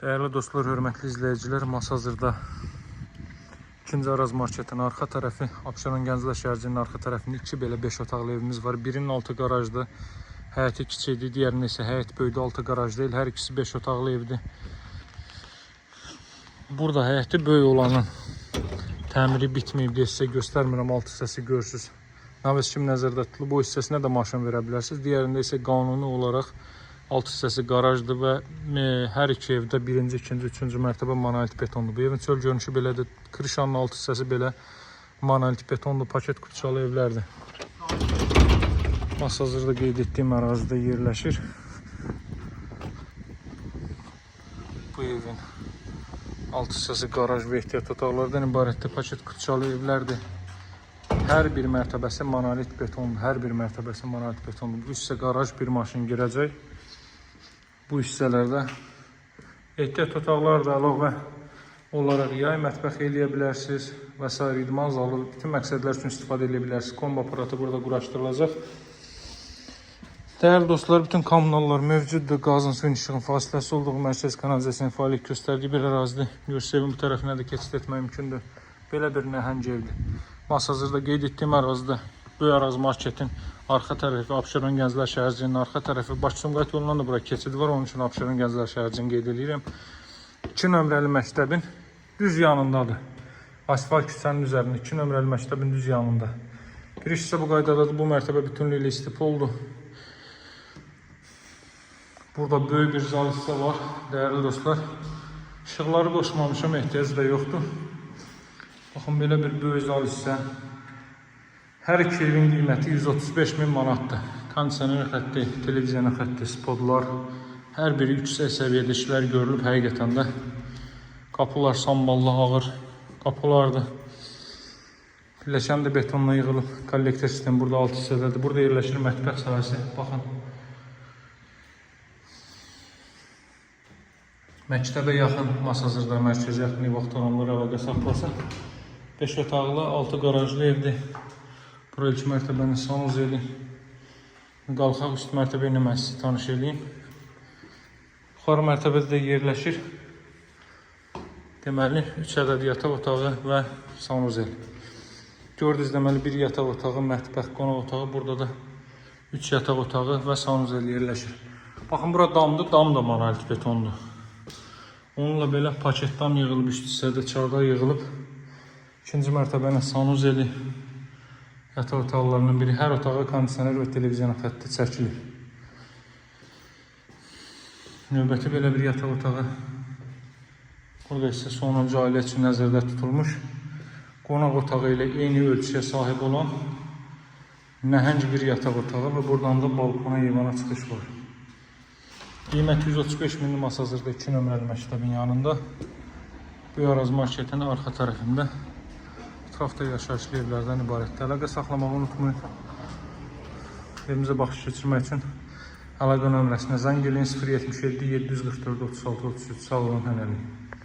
Dəyərli dostlar, hörmətli izləyicilər, Masazırda 2-ci Araz marketin arxa tərəfi, Abşeron Gənclər şəhərciyinin arxa tərəfində iki belə 5 otaqlı evimiz var. Birinin altı qarajdır, həyəti kiçikdir, digərinin isə həyət böyüdü, altı qaraj deyil. Hər ikisi 5 otaqlı evdir. Burada həyəti böyük olanın təmiri bitməyib deyə sizə göstərmirəm, alt hissəsi görürsüz. Naves kimi nəzərdə tutulub, bu hissəsinə də maşın verə bilərsiniz. Digərində isə qanuni olaraq alt hissəsi qarajdır və hər iki evdə birinci, ikinci, üçüncü mərtəbə monolit betondur. Bu evin çöl görünüşü belədir. Krişanın alt hissəsi belə monolit betondur, paket kupçalı evlərdir. Masazırda qeyd etdiyim ərazidə yerləşir. Bu evin alt hissəsi qaraj və ehtiyat otaqlardan ibarətdir. Paket kupçalı evlərdir. Hər bir mərtəbəsi monolit betondur. Hər bir mərtəbəsi monolit betondur. Bu hissə qaraj, bir maşın girəcək. Bu hissələrdə ehtiyat otaqları da əlavə olaraq yay mətbəx eləyə bilərsiniz və sair idman zalı bütün məqsədlər üçün istifadə edə bilərsiniz. Kombi aparatı burada quraşdırılacaq. Dəyərli dostlar, bütün kommunallar mövcuddur. Qazın, suyun, işığın fasiləsi olduğu mərkəz kanalizasiyasının fəaliyyət göstərdiyi bir ərazidir. Görürsünüz, evin bu tərəfinə də keçid etmək mümkündür. Belə bir nəhəng evdir. Masazırda qeyd etdiyim ərazidə Böyük Araz marketin arxa tərəfi, Abşeron Gənclər şəhərciyinin arxa tərəfi, Bakı-Sumqayıt yolundan da bura keçid var. Onun üçün Abşeron Gənclər şəhərciyini qeyd edirəm. 2 nömrəli məktəbin düz yanındadır. Asfalt küçənin üzərində 2 nömrəli məktəbin düz yanında. Giriş hissə bu qaydadadır. Bu mərtəbə bütünlüklə istipoldur. Burada böyük bir zal hissə var, dəyərli dostlar. İşıqları qoşmamışam, ehtiyac da yoxdur. Baxın, belə bir böyük zal hissə. Hər iki evin qiyməti 135 min manatdır. Kondisioner xətti, televiziya xətti, spotlar, hər biri yüksək səviyyədə işlər görülüb həqiqətən də. Qapılar samballı, ağır qapılardır. Pilləkən də betonla yığılıb. Kollektor sistemi burada alt hissədədir. Burada yerləşir mətbəx sahəsi. Baxın. Məktəbə yaxın, Masazırda mərkəzə yaxın vaxt olanlar əlaqə saxlasın. 5 otaqlı, 6 qarajlı evdir. Bura ilk mərtəbənin sanuzeli. Qalxaq üst mərtəbə ilə mən sizi tanış eləyim. Yuxarı mərtəbədə də yerləşir. Deməli, 3 ədəd yataq otağı və sanuzel. Gördünüz, deməli, bir yataq otağı, mətbəx, qonaq otağı, burada da 3 yataq otağı və sanuzel yerləşir. Baxın, bura damdır, dam da monolit betondur. Onunla belə paket dam yığılıb, üst hissədə çardaq yığılıb. İkinci mərtəbənin sanuzeli, yataq otaqlarının biri. Hər otağa kondisioner və televiziya xətti çəkilib. Növbəti belə bir yataq otağı. Burada isə sonuncu ailə üçün nəzərdə tutulmuş. Qonaq otağı ilə eyni ölçüyə sahib olan nəhəng bir yataq otağı və buradan da balkona, eyvana çıxış var. Qiyməti 135 min Masazırda 2 nömrəli məktəbin yanında. Böyük Araz marketin arxa tərəfində. Ətrafda yaşayışlı evlərdən ibarətdir. Əlaqə saxlamağı unutmayın. Evimizə baxış keçirmək üçün əlaqə nömrəsinə zəng eləyin 077 744 36 33. Sağ olun, hələlik.